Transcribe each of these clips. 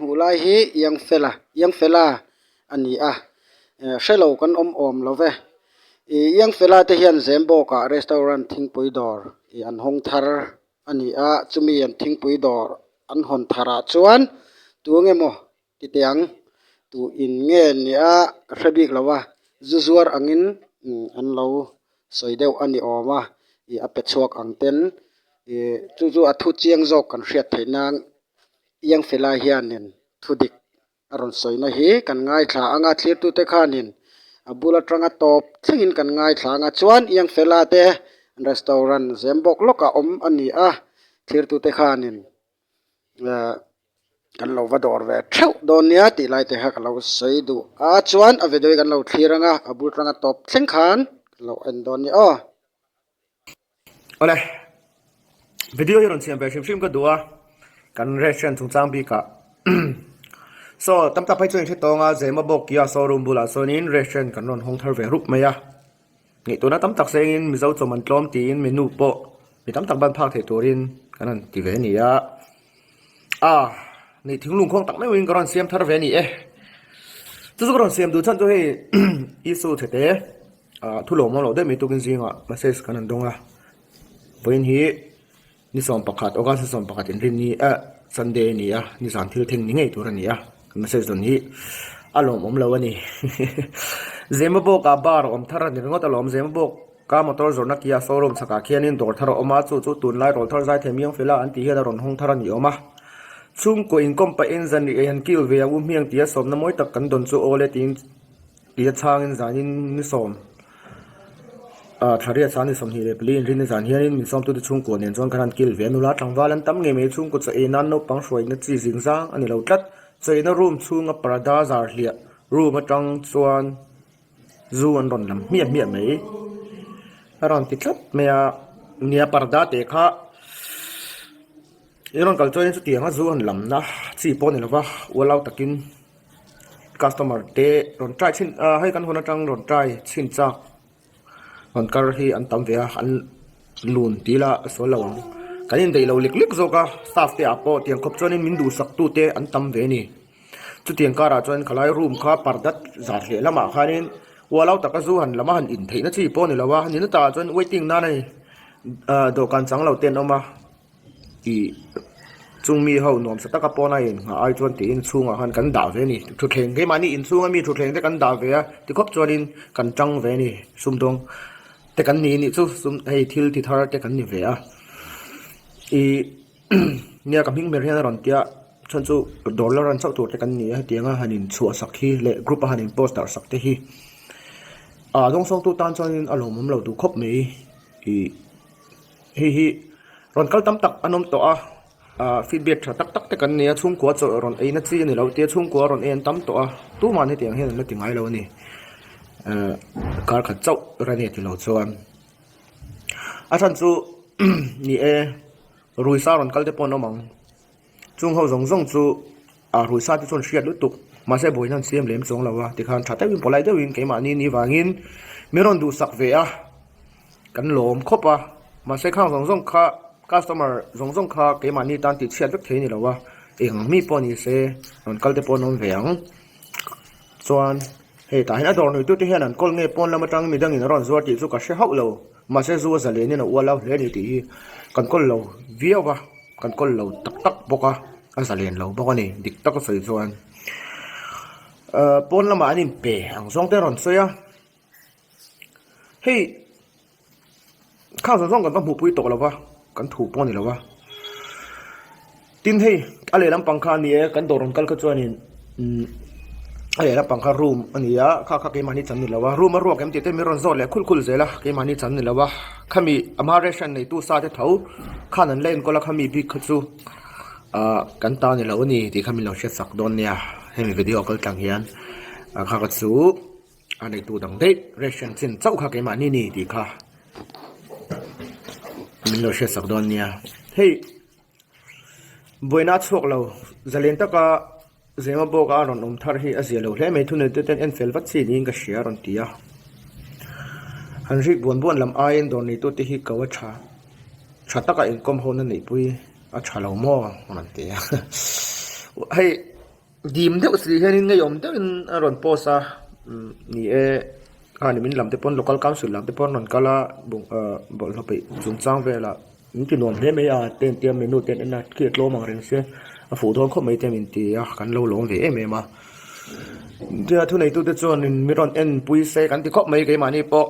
hmuh lai hi Iangfela Iangfela a ni a eh hrelo kan awm awm lo ve ih Iangfela te hian Zembawk ah restaurant thingpui dawr ih an hawng thar a ni a chumi an thingpui dawr an hawn thar ah chuan tunge maw ti teh ang tu in nge nia ka hre bik lo a zu zuar angin an lo sawi deuh a ni awm a ih a pe chhuak ang ten ih chu chu a thu chiang zawk kan hriat theih nan Iangfela hianin thu dik a rawn sawina hi kan ngaithla ang a thlirtute khanin a bul atanga tawp thlengin kan ngaithla ang a chuan Iangfela te restaurant zem bawk lawkah awm a ni a thlirtute khanin eh kan lo va dawr ve theuh dawn nia tih lai te kha ka lo sawi duh a chuan a video hi kan lo thlir ang a a bul tanga tawp thleng khan kan lo en dawn nia aw. Awle video hi rawn siam ve hrim hrim ka duh a kan restaurant chungchang bikah saw tam tak phei chuan in hre tawng a Zema bawk Kia showroom bulah sawnin restaurant kan rawn hawng thar ve rup mai a. Ngaihtuahna tam tak sengin Mizo chawm an tlawm tiin menu pawh mi tam tak ban phak theih turin kan han ti ve a ni a. A, nih thinglung khawng tak meuhin ka rawn siam thar ve a ni e. Chu chu ka rawn siam duh chhan chu hei Isu chhete ah thu lawm awm loh deuh mai tukin zingah message kan han dawng a. Vawiin hi. Ni 11, August ni 11 inrin ni eh Sunday a ni a, nizan thil thleng ni ngei tur a ni a, kan message dawn hi a lawmawm lo a ni. Zemabawk ah bar a awm thar a ni ringawt alawm, Zemabawk ka motor zawrhna kia showroom chhakah khianin dawr thar a awm a, chu chu tunlai rawl thar zaithiam Iangfela an tih hian a rawn hawng thar a ni awm a. Chhungkaw inkawm pahin zan ri ei han kil ve ang u hmiang tia sawmna mawi tak kan dawn chu awl e tiin Tia chhangin zanin ni sawm ah thla riat sang ni 24 inrin zan hianin min sawmtute chhungkua nen chuan kan han kil ve a nula tlangval an tam ngei mai chhungkaw chaw ei nan naupang hruaina chi zing zang a ni lo tlat chaw eina room chhunga parda zar hliah room atang chuan zu an rawn lam hmiah hmiah mai a rawn ti tlat mai a nia parda teh kha i rawn kal chuanin chutianga zu han lamna chi pawh a ni lova ualau takin. Customer te rawn try chhin ah hei kan hawn atang rawn try chhin chak rawn kar hi an tam ve a an lun tih ila a sual lo ang kan indaih lo lek lek zawk a staff te ah pawh tiang khawp chuanin min duhsak tu te an tam ve a ni chutiang karah chuan khalai room kha parda zat leh lamah khanin ualau taka zu han lam a han in theihna chi pawh a ni lo a ni na takah chuan waiting nan a ni ah dawhkan chang lo te an awm a. Ih chung mi ho nuamsa taka pawn a inngah ai chuan tiin chhungah khan kan dah ve a ni thutthleng keimahni inchhunga mi thutthleng te kan dah ve a tikhawp chuanin kan tang ve a ni sumdawng te kan ni nih chu sum hei thil ti thar te kan ni ve a ih nia ka hming ber hian a rawn tia chhan chu dawr la ran chauh tur te kan ni a hetianga han inchhuah sak hi leh group a han in post darh sak te hi ah dawngsawngtu tan chuanin a lawmawm lo duh khawp mai ih. Hei hi rawn kal tam tak an awm tawh a ah feedback tha tak tak te kan nei a chhungkua chawlh rawn ei na chi a ni lo tia chhungkua rawn ei an tam tawh a tumah hetiang hian an la ti ngai lo a ni eh kar khat chauh rani a ti lo chuan a chhan chu ni e rui sa rawn kal te pawh an awm ang chung ho zawng zawng chu ah rui sa te chuan hriat lutuk mahse buaina an siam lem chuang lo a tikhan tha deuhin polite deuhin keimahni ni vangin min rawn duhsak ve a. Kan lawm khawp a, mahse khang zawng zawng kha customer zawng zawng kha keimahni tan tih chhiat vek thei a ni lo a, eng mi pawh ni se rawn kal te pawh an awm ve ang. Chuan hei tah hian a dawr nuitute hian an kawl nge pawn lam atang midangin a rawn zuar tih chu ka hre hauh lo, mahse zu a zalenin a ual au hle a ni tih hi kan kawl lo viau a, kan kawl lo tak tak bawk a, a zalen lo bawk a ni dik taka sawi chuan. Ahh pawn lamah an inpe ang zawng te a rawn sawi a. Hei khang zawng zawng kan va hmuhpui tawh lo va, kan thu pawh a ni lo va. Tin hei a lehlam pang kha a ni e, kan dawr rawn kal kha chuanin umm a lehlam pang kha room a ni a, kha kha keimahni chan ni lo a, room a ruak em tih te min rawn zawt leh khul khul zel a, keimahni chan ni lo a, khami ama ration neitu sa te tho khan an la enkawl a khami bik kha chu ah kan ta ni lo a ni tih kha min lo hriatsak dawn nia hemi video kal tlang hian kha kha chu. A neitu dang daih ration chin chauh kha keimahni ni tih kha min lo hriatsak dawn nia. Hei buaina a chhuak lo zalen taka Zema bawka a rawn awm thar hi a zia lo hle mai thuneitu ten en fel vat chi niin ka hria a rawn ti a. Han rik buan buan lam aiin dawr neitute hi ko a tha tha taka inkawm hona neihpui a tha lo maw a rawn ti a. Hei. Dim deuh si hianin ngeiawm deuhin a rawn post a umm ni e kha ni min lam te pawn local council lam te pawn rawn kal a bawng ah bawlhhlawh peih chungchang velah min ti nuam hle mai a te an tia menu te an en a khi a tlawm ang reng sia a fuh dawn khawp mai te min ti a kan lo lawm ve em em a tia thuneitu te chuanin min rawn en pui se kan ti khawp mai keimahni pawh.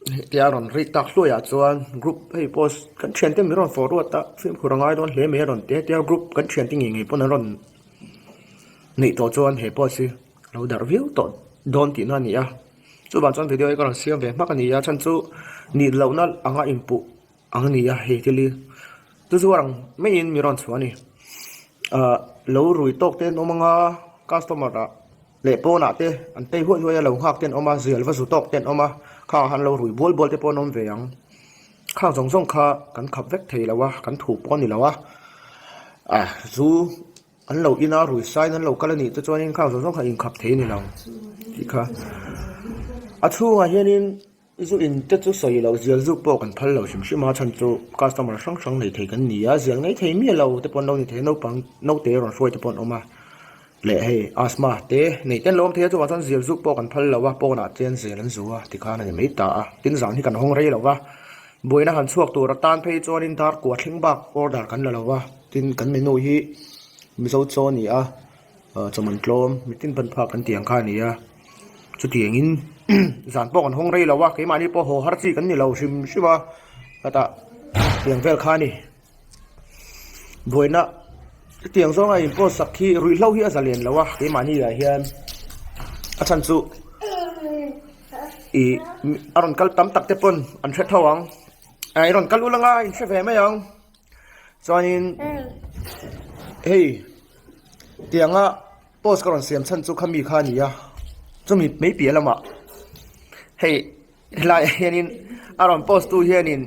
Hetia rawn rik tak hluaiah chuan group hei post kan thiante min rawn forward a fimkhur a ngai dawn hle mai a rawn ti a hetia group kan thiante ngei ngei pawn an rawn neih tawh chuan he post hi a lo darh viau tawh dawn tihna a ni a chuvang chuan video hi ka rawn siam ve hmak a ni a chhan chu nih lohna anga inpuh ang a ni a hei thil hi chu chu ang maiin min rawn chhuah a ni ah lo rui tawk te an awm ang a customer ah. Leh pawnah te an tei huai huai a, lo nghak te an awm a, zial va zu tawk te an awm a, khangah khan lo rui bual bual te pawh an awm ve ang. Khang zawng zawng kha kan khap vek thei lo a, kan thu pawh a ni lo a, ah zu an lo in a, rui sain an lo kal a nih te chuanin khang zawng zawng kha inkhap thei a ni lo tih kha. A chhungah hianin Zu in te chu sawi loh zial zuk pawh kan phal lo hrim hrim a, chhan chu customer hrang hrang nei thei kan ni a, zial ngei thei miah lo te pawh an lo ni thei a, naupang naute rawn hruai te pawh an awm a, leh hei asthma te nei te an lo awm thei a, chuvang chuan zial zuk pawh kan phal lo a, pawnah chuan zial an zu a tikhan a ni mai ta a, tin zan hi kan hawng rei lo va, buaina han chhuak tur atan phei chuanin dar kua thleng bak order kan la lo va, tin kan menu hi Mizo chaw a ni a. Chawman tlawm mitin ban phak kan tih ang kha a ni a chutiangin zan pawh kan hawng rei lo a keimahni pawh haw har chi kan ni lo hrim hrim a hetah tiang vel kha a ni buaina chutiang zawnga in post sak hi ruihhlo hi a za lian lo a keimahni ah hian a chhan chu ih a rawn kal tam tak te pawn an hre tho ang a i rawn kal ul anga in hre ve mai ang chuanin hei. Tianga post ka rawn siam chhan chu khami kha a ni a, chumi mai piah lamah hei helaiah hianin a rawn post tu hianin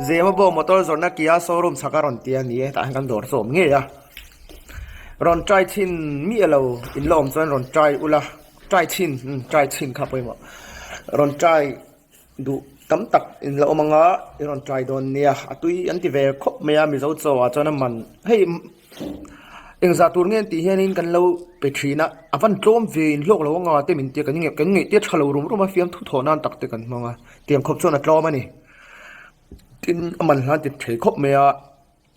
Zemabawk motor zawrhna Kia showroom chhak a rawn ti a ni e, tah hian kan dawr chu a awm ngei a, rawn try chhin miah lo in la awm chuan rawn try ula try chhin umm try chhin kha pawimawh rawn try. Duh tam tak in la awm ang a, i rawn try dawn nia, a tui an ti ve khawp mai a Mizo chaw ah chuan a man hei engzah tur nge an tih hianin kan lo pe thin a, a van tlawm ve in hlawk lo anga te min tia kan kan ngaihtir tha lo rum rum a fiamthu thawh nan tak te kan hmang a, tiang khawp chuan a tlawm a ni, tin a man hlan ti thei khawp mai a.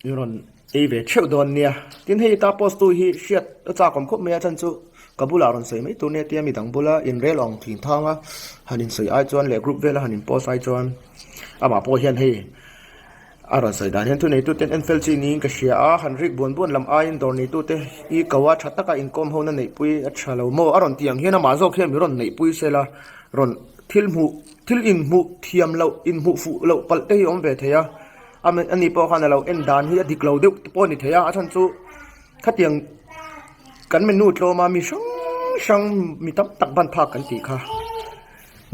I rawn ei ve theuh dawn nia. Tin hei ta post tu hi hriat a chak awm khawp mai a chan chu ka bulah rawn sawi mai tur nia tia midang bula inrel awng thin thang a han insawi ai chuan leh group vela han in post ai chuan amah pawh hian hei a rawn sawi dan hian thuneitu ten en fel chi niin ka hria a han rik buan buan lam aiin dawr neitute i ko a tha taka inkawm hona neihpui a tha lo maw a rawn tih ang hian amah zawk hian min rawn neihpui sela rawn thil hmuh thil inhmuh thiam loh inhmuh fuh loh palh te hi a awm ve thei a. Ani pawh khan a lo en dan hi a dik lo deuh te pawh a ni thei a, a chhan chu khatiang kan menu tlawm a mi hrang hrang mi tam tak ban phak kan tih kha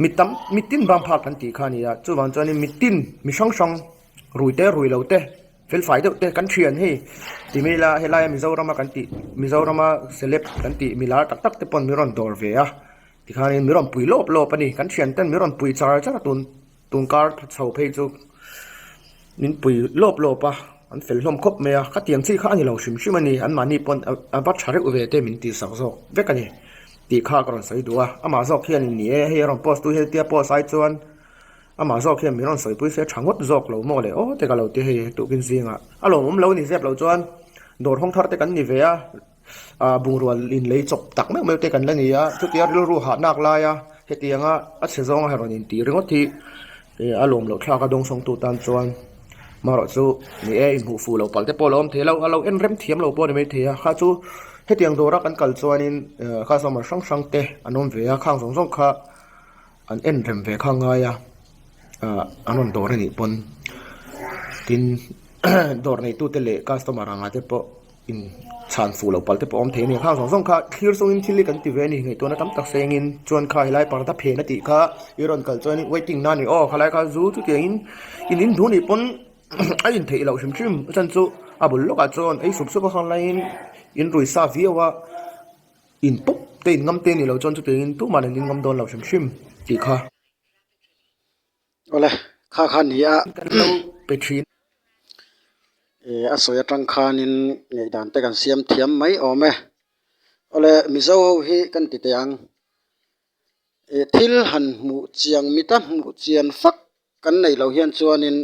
mi tam mi tin ban phak kan tih kha a ni a chuvang chuanin mi tin mi hrang hrang rui te rui lo te fel fai deuh te kan thian hei ti mai ila helaia Mizorama kan tih Mizorama celeb kan tih mi lar tak tak te pawn min rawn dawr ve a tikhanin min rawn pui lawp lawp a ni kan thian ten min rawn pui char char a tun. Tun kar chho phei chu min pui lawp lawp a, an fel hlawm khawp mai a, khatiang chi kha a ni lo hrim hrim a ni, anmahni pawn a va tha reuh ve te min tihsak zawk vek a ni tih kha ka rawn sawi duh a, amah zawk hian in ni e, hei a rawn post tu hian tia post ai chuan amah zawk hian min rawn sawipui se tha ngawt zawk lo maw le aw te ka lo ti hei tukin zingah a lawmawm lo ni zep lo chuan dawr hawng thar te kan ni ve a. Ah bungrua in lei chawp tak meuh meuh te kan la ni a, chutia rilru hah nak lai a hetianga a chhe zawnga hei rawn intih ringawt hi ih a lawm loh thlak a dawngsawngtu tan chuan marawh chu ni e inhmuh fuh loh palh te pawh a lo awm thei lo, a lo en rem thiam lo pawh a ni maithei a, kha chu hetiang dawra kan kal chuanin eh customer hrang hrang te an awm ve a, khang zawng zawng kha an en rem ve kha ngai a ah an rawn dawr a nih pawn tin dawr neitute leh customer anga te pawh. In chhan fuh loh palh te pawh a awm thei a ni. Khang zawng zawng kha thlir chungin thil hi kan ti ve a ni. Ngaihtuahna tam tak sengin chuan kha helai parda phen a tih kha i rawn kal chuanin waiting na a ni aw khalai kha zu chutiangin in in duh nih pawn a in theih loh hrim hrim a chhan chu a bul lawkah chuan ei sup sup a khang laiin in rui sa viau a in pawp te in ngam te a nih loh chuan chutiangin tumah an in ngam dawn lo hrim hrim tih kha. Awle, kha kha ni a. Kan lo pe thin. Eh, a sawi atang khanin ngaihdan te kan siam thiam mai awm e. Awle Mizo ho hi kan ti teh ang. Ih thil han hmuh chiang mita hmuh chian fak kan neih loh hian chuanin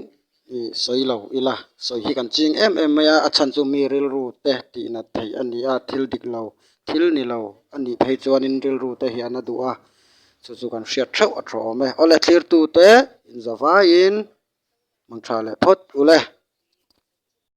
ih sawi lo ila sawi hi kan ching em em mai a, a chhan chu mi rilru te tih nat theih a ni a, thil dik lo thil ni lo a nih phei chuanin rilru te hian a duh a, chu chu kan hriat theuh a tha awm e. Awle thlirtute inzavaiin hmangtha leh phawt ule.